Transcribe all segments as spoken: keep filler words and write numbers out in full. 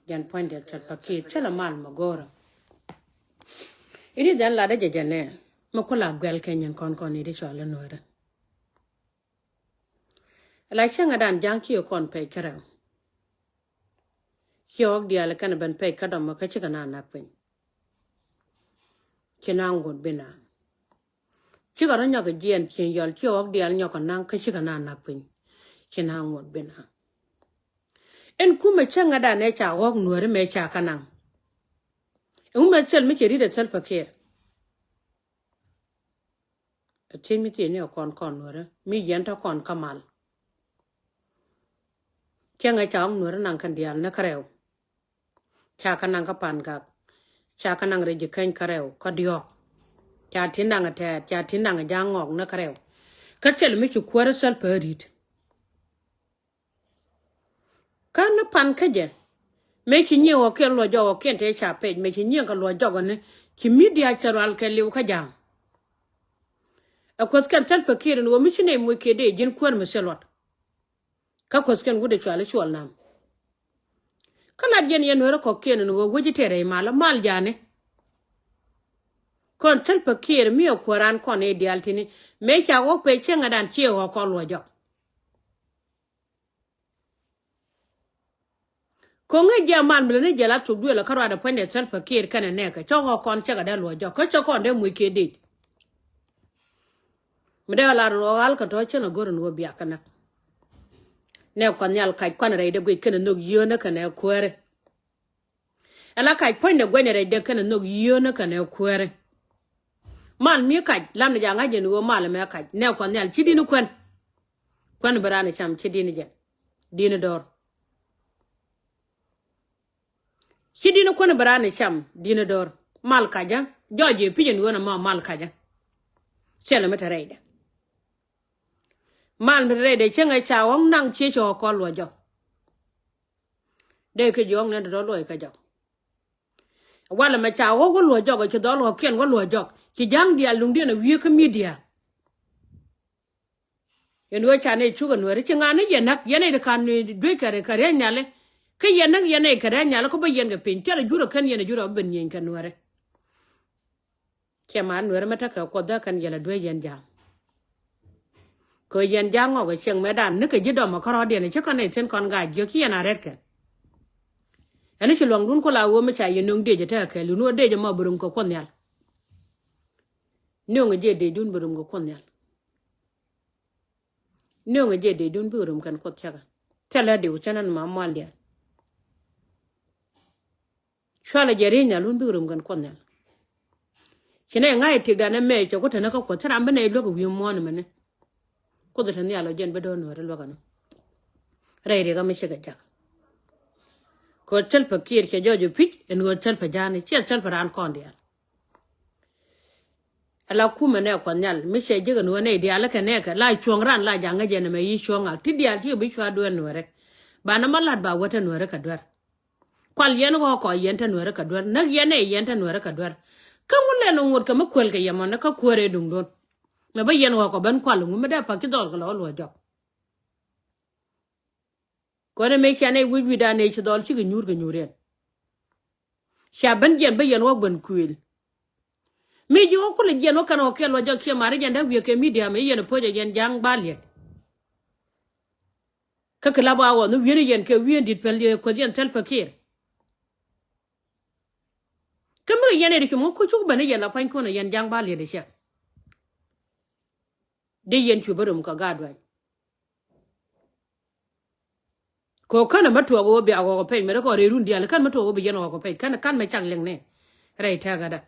Jɛn puɔ̱ny diɛl cɔl Pakiir cä la mal ma go̱o̱rä. I̱ di dhɛn latdä jɛ jɛ nɛ mi ku la guɛl kɛ nyin kɔn kɔn i̱ di cɔal i̱ Nuäärä. La cäŋɛ dan ja̱ŋ ci kɔn pɛc kärɛw. Ci ɣɔ̱k diaal kɛn ben pɛc kä dɔmɔ kä cikɛ na nak piny. Ci na ŋot bi na. Cikɛ rɔ nyɔk jiɛn cieŋ yɔl ci ɣɔ̱k diaal nyɔk kɛ naŋ kä cikɛ na nak piny. Ci na ŋot bi na. Ɛn kumɛ cäŋɛ dan ɛ ca ɣɔ̱k Nuäärä mɛ ca kä naŋ. Ɛn kumɛ thil mi cɛ ri̱t ɛ Salva Kiir. Ɛ ti mi thiec ni ɛ kɔn kɔn Nuäärä mi yɛn tɔ kɔn kä mal. Cäŋɛ ca ɣɔ̱k Nuäärä naŋ kɛn diaal ni kärɛw. Ca kä naŋ kä Pan Gak. Ca kä naŋ rɛy ji̱ käny kärɛw kä diɔ̱ɔ̱k. Ca ti naŋ ɛ tɛɛt ca ti naŋ ɛ ja̱a̱ŋ ŋɔk ni kärɛw. Kä thil mi ci kuäärä Salva ri̱t. Kä ni pan kä jɛ mëë ci nyiëë ɣɔ̱kiɛn luɔ̱c jɔk ɣɔ̱kiɛn tëë ca pɛc mëë ci nyiëë kɛ luɔ̱c jɔk ɣɔni ci media cɛ rual kɛ liw kä ja̱a̱ŋ. Ɛ kuäth kɛn Salva Kiir ni ɣöö mi ci nɛy moc kiɛ dee ji̱n kuäär mi thil luɔt. Kä kuäth kɛn wut ɛ cual i̱ cuɔl nam. Kä lat yɛn yɛn Nuäärä kɔ̱kiɛn ni ɣöö wec i̱ tëë rɛy mal mal ja̱a̱ni. Kɔn Salva Kiir mi ɛ kuäär an kɔn i̱ diaal tini mëë ca ɣɔ̱k pɛc cieŋɛ dan ciɛ ɣɔ̱k kɔn luɔ̱c jɔk. Ko̱ ŋäc jiɛ mal mi lɛ ni jiɛ la thuk duël kä ruaadɛ puɔ̱nydɛ Salva Kiir kɛnɛ nɛɛkɛ cä ɣɔ̱k kɔn cäkɛ dee luɔ̱c jɔk kä cä kɔn dee muc kiɛ dec. Mi dee lar in ɣɔ̱k ɣal kɛ tɔ̱ cän a go̱r in ɣöö biak kɛ näk. Nɛ kuan nhial kac kuan rɛy dee guic kɛnɛ nhök yio̱o̱nä kɛnɛ kuäärä. Ɛla kac puɔ̱nydɛ guɛnydɛ rɛy dee kɛnɛ nhök yio̱o̱nä kɛnɛ kuäärä. Mal mi kac lam ni ja̱ ŋa̱c jɛn ɣöö mal ɛmɛ kac nɛ kuan nhial ci di̱n kuɛn. Kuɛn bi raan cam ci di̱n jɛn di̱n dɔ̱r. Ci di̱n kuɛn bi raan cam di̱n dɔ̱r. Mal kacä jɔc jɛ pi̱c ɛn ɣöö nɛ ma mal kacä. Cɛl ɛmɛ te rɛydɛ. Mal mi te rɛydɛ cieŋɛ ca ɣɔ̱ŋ naŋ ciec ɣɔ̱k kɔn luɔ̱c jɔk. Dee kɛ jiɔ̱ɔ̱ŋ nɛn tɔ̱tɔ̱ luɔ̱c kɛ jɔk. Walɛ mɛ ca ɣɔ̱k wä luɔ̱c jɔk ci dhɔl ɣɔ̱kiɛn wä luɔ̱c jɔk ci ja̱ŋ diaal luŋdiɛn ɛ wiee kä media. Yɛn ɣöö ca nɛy cuk ɛ Nuääri ci ŋa̱n ni yɛn näk yɛn nɛy ti ka̱n duec kɛ riɛc nhiali. Kä yɛn näk yɛn nɛy kɛ riɛc nhiali kä bä yɛn kɛ piny tiɛl ɛ jur ɛ kɛn yɛn ɛ jur ɛ bä ben nyieny kɛ Nuääri. Ciɛ ma Nuäärä mi tekɛ Kuoth dee kɛn yɛl a duee yɛn ja̱a̱ŋ. Kɛ yɛn ja̱a̱ŋ ŋɔk ɛ cieŋ mɛtdan ni kɛ ji̱ dɔmɔ kärɔɔdiɛn ci kɔn ɛ thi̱n kɔn ga̱a̱c jiök ci yɛn a rɛt kɛ. Ɛn ci luaŋdun ku la ɣöö mi ca yɛ nöŋ dëëc ɛ tekɛ kɛɛliw ni ɣöö dëëc ɛmɔ bi rum kɛ Kuoth Nhial. Nöŋ ɛ jiɛ dëëcdun bi rum kɛ Kuoth Nhial. Nöŋ ɛ jiɛ dëëcdun bi rum kɛn Kuoth cäkä. Thilɛ diw cä nɛn ma mualdiɛn. Cualɛ jɛ ri̱i̱ny nhial wun bik rum kɛn Kuoth Nhial. Ci nɛ ŋa̱c ɛ tiekdan ɛmɛ cɛ ku te ni kä Kuoth ci ram bi nɛy luäk ɛ wi̱i̱ muɔ̱ɔ̱n ɛmɛni. Kuoth te nhial ɔ jɛn bi do̱r Nuääri luäk ɛnɔ. Rɛy riɛk ɛmɛ cikɛ jak. Kɛ ɣöö Salva Kiir cɛ jɔɔc ɛ pi̱c ɛn ɣöö Salva ja̱a̱ni ciɛ Salva raan kɔn diaal. Ala kumɛ nɛ Kuɔth Nhial mi cɛ jek ɛn ɣöö nɛy diaal kɛ nɛɛkɛ la cuɔ̱ŋ ran la ja̱ŋ ŋäc ɛn ɛmɛ yi cuɔ̱ŋ ŋak ti diaal cikɛ bi cua dueer Nuääri. Banɛ ma la̱t ba wä te Nuääri kɛ duer. Kual yɛn ɣɔ̱kɔ yɛn te Nuääri kɛ duer näk yɛn ɛ yɛn te Nuääri kɛ duer. Kä ŋun lɛn ŋot kɛ mi kuël kɛ yɛmɔni kä kuäär ɛ duŋdun. Mɛ bä yɛn ɣɔ̱kɔ ben kual ŋun mi dee pak ci dhɔl kɛ lɔ luɔ̱c jɔk. Kɔn ɛ mëë cia nɛy wi̱c wi̱cdan ëë ci dhɔl cikɛ nyuur kɛ nyuur yɛn. Cia ben jiɛn bä yɛn ɣɔ̱k ben kuëël. Mi ji̱ ɣɔ̱k kulɛ jiɛn ɣɔ̱k kɛn ɣɔ̱k kiɛ luɔ̱c jɔk ciɛ ma̱ri jɛn dee wiee kɛ media mi yɛn ɛ po̱cɛ yɛn ja̱a̱ŋ bal yɛn. Kä kɛ lap a ɣɔn ni wi̱i̱ni yɛn kɛ wi̱i̱n di̱t pɛl yɛ Kuoth yɛn Salva Kiir. Kä mi yɛn ɛ di cum ŋä ku cuk ben ni yɛn la pua̱nykun ɛ yɛn ja̱a̱ŋ bal yɛn di ciɛ. Dee yɛn cu bä rum kɛ gaat duany. Kɛ ɣöö känɛ mä tuɔɔk ɣöö bia ɣɔk ɔ pec mɛ rɛ kɔn rɛy run diaal kän mä tuɔɔk ɣöö bi yɛn ɣɔk ɔ pec kän kän mɛ cak liŋ ni. Rɛy tɛkädä.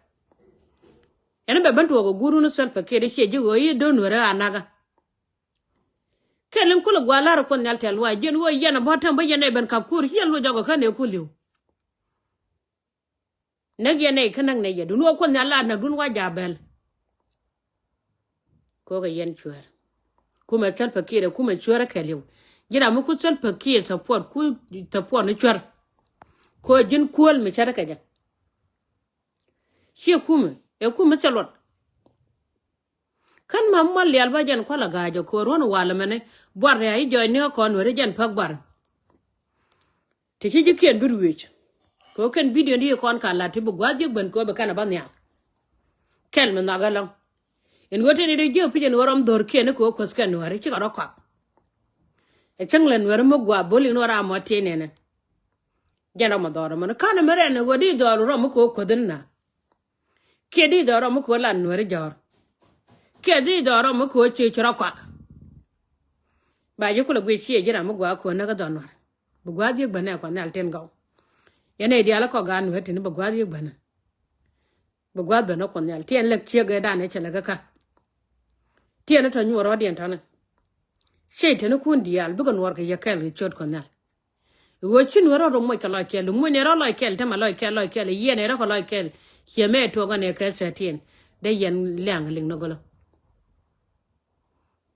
Ɛn bɛ ben tuɔɔk ɛ guur run Salva Kiir ciɛ ji̱ ɣöö i̱ do̱n wärä a nakä. Kɛ liŋ kulɛ gua̱a̱ la̱r ɛ Kuoth Nhial tɛl wa̱a̱ jiɛn ɣöö yɛn ɛ bɔ̱t tɛm bä yɛn ɛ ben kap kuur ciɛ luɔc jɔk ɛ kän ɛ ku li̱w. Näk yɛn nɛy kä näk nɛy yɛ dun wä Kuoth Nhial la näk dun wa ja̱ bɛl. Kokɛ yɛn cuɛɛr. Kumɛ Salva Kiir ɛ kumɛ cuɛɛr ɛ kɛɛliw. Ji̱n ram mi ku Salva Kiir support ku support ni cuɛɛr. Ko ji̱n kuäl mi cärä kɛ jɛ. Ciɛ kumɛ ɛ kumɛ cɛ luɔt. Kän ma mual lial ba jɛn kual a ga̱a̱c ɛ ko̱o̱r ruɔ̱n walɛ mɛnɛ buar rɛ̈ɛ̈c i̱ jɔɔc ni ɣä kɔn weri jɛn päk buar. Ti ci ji̱ kiɛn bi ruëëc. Kɛ ɣöö kɛn bidioni ti kɔn ka lat ti bi gua̱a̱th jiäk ben kɛ ɣöö bi kɛn ɛ ba nhial. Kɛl mi nhɔak ɛlɔ̱ŋ. In ɣöö tëë ni dee jiäk pi̱c ɛn ɣöö rɔm dho̱r kiɛn ni kɛ ɣöö kuäth kɛn nuääri cikɛ rɔ kɔak. Ɛ cäŋ lɛ nuääri mi gua̱a̱th bo̱l in ɣöö ram mɔ tiee nɛnɛ. Jɛn rɔm ɛ dhɔr ɛmɔni ka̱n ɛmɛ rɛn ɛ ɣöö di dhɔr rɔm mi kɛ ɣöö kuäth in na. Kiɛ di dhɔr rɔm mi kɛ ɣöö lan nuääri jɔ̱ɔ̱r. Kiɛ di dhɔr rɔm mi kɛ ɣöö ci ci rɔ kɔak. Ba ji̱ kulɛ guic ciɛ ji̱ ram mi gua̱a̱th kɛ ɣöö näk ɛ dhɔr nuääri. Bi gua̱a̱th jiäk ben ɛ Kuɔth Nhial tin gɔw. Yɛn ɛ diaal kɔk gaat nuääri tin bi gua̱a̱th jiäk ben ɛ. Bi gua̱a̱th ben ɛ Kuɔth Nhial. Tiɛn lɛk ciek ëëdan ëë cɛ lɛk kä. Tiɛn ɛ tɔ nyuɔr rɔ̱diɛn tɔ̱ni. Ciec teni kun diaal bikɛ nuɔr kɛ yɛ kɛl kɛ ciöt Kuɔth Nhial. Ɣöö ci nuɔr rɔ rɔ moc kɛ lɔc kɛl, moc ni rɔ lɔc kɛl, te ma lɔc kɛl, lɔc kɛl, yiɛn ni rɔ kɛ lɔc kɛl. Ciɛ mɛ tuɔk ɛ nɛ kɛ thirteen. Dee yɛn liaŋ liŋ ni gɔlä.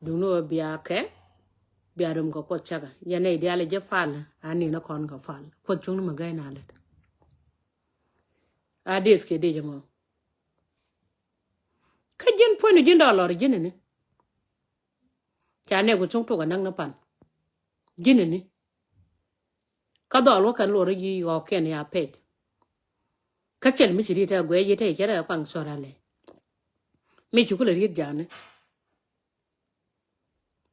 Duŋni ɣöö bia kɛ, bia rom kɛ Kuoth cäkä. Yɛn nɛy diaal ji̱ pal, a ni ni kɔn kɛ pal. Kuoth cuŋni mi gäy na lät. A deth kɛ dec ɛmɔ. Kä ji̱n puɔ̱nydu ji̱n dɔɔl lɔr ji̱n ni. Ca nɛk ku cuŋ tuk a näk ni pan. Ji̱n ni. Kä dhɔl wä kɛn luɔr ji̱ ɣɔɔkiɛn ya pet. Kä cɛl mi ci ri̱t ɛ guɛc yi te cɛ rɛ kuaŋ cɔr alɛ. Mi ci kulɛ ri̱t ja̱a̱ni.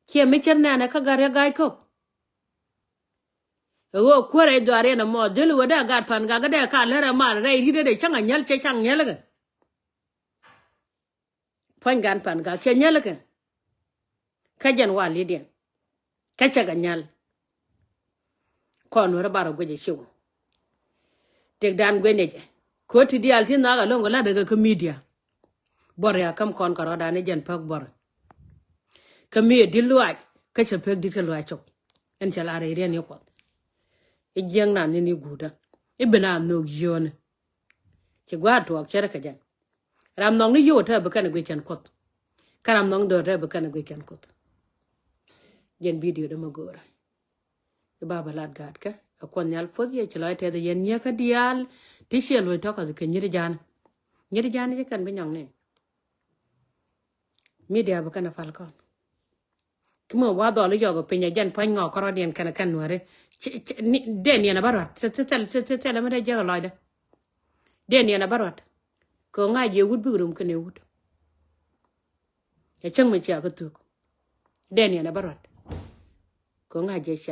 Ciɛ mi cär nɛnɛ kä gat riɛk ga̱a̱c kök. Ɛ ɣöö kuäärɛ i̱ dhɔaar yɛn ɛmɔ dhil wä dee gat pan gak dee ka lär ɛ mal rɛy ri̱t dee cäŋ a nyäl cɛ caŋ nyäl kɛ. Puɔ̱ny gan pan gak cɛ nyäl kɛ. Kä jɛn wal i̱diɛn. Kä cɛ kɛ nyal. Kɔn wä rɔ bar ɔ guic ɛ ciw. Tëkdan guic ni jɛ. Ko̱ ti diaal ti nhɔak alo̱ŋ kɛ la̱t dee kɛ kä midia. Buɔr ya käm kɔn kɛ rɔɔdan ni jɛn päk buɔr. Kä mi ɛ di̱t luaac kä cɛ pek di̱t kɛ luaac cok. Ɛn cɛ la rɛy riɛn ni Kuɔth. I̱ jiäk nan ni ni guutdä. I̱ bi na nhök yio̱o̱ni. Ci gua̱a̱r tuɔɔk cärä kɛ jɛn. Ram nhɔk ni yio̱w ɛ tɛɛ bi kɛn ɛ guic kɛn Kuoth. Kä ram nhɔk ni dho̱r tɛɛ bi kɛn ɛ guic kɛn Kuoth. Jɛn bidio dämɛ go̱o̱rä. I̱ ba bä lat gaatkä ɛ Kuɔth Nhial puɔ̱th yɛ ci lɔc tɛth yɛn nyiäkä diaal. Ti ciɛ luɔ̱c tɔ̱kä kɛ nyiet ja̱a̱n. Nyiet ja̱a̱n ci kɛn bi nyɔŋni. Midia bi kɛn ɛ pal kɔn. Kä mi wa dhɔl i̱ yɔk ɛ piny ɛ jɛn pua̱ny ŋɔk kärɔ̱diɛn kɛn ɛ kɛn nuääri. Dee niɛn ɛ bä ruat. Thil, thil, thil, thil, thil, thil, mi dee jiäk ɛ lɔcdä. Dee niɛn ɛ bä ruat. Kɛ ɣöö ŋa̱c yɛ wut bik rum kɛn ɛ wut. Ɛ cäŋ mi cia kä thuk. Dee niɛn ɛ bä ruat. Kɛ ɣöö ŋa̱c yɛ cia.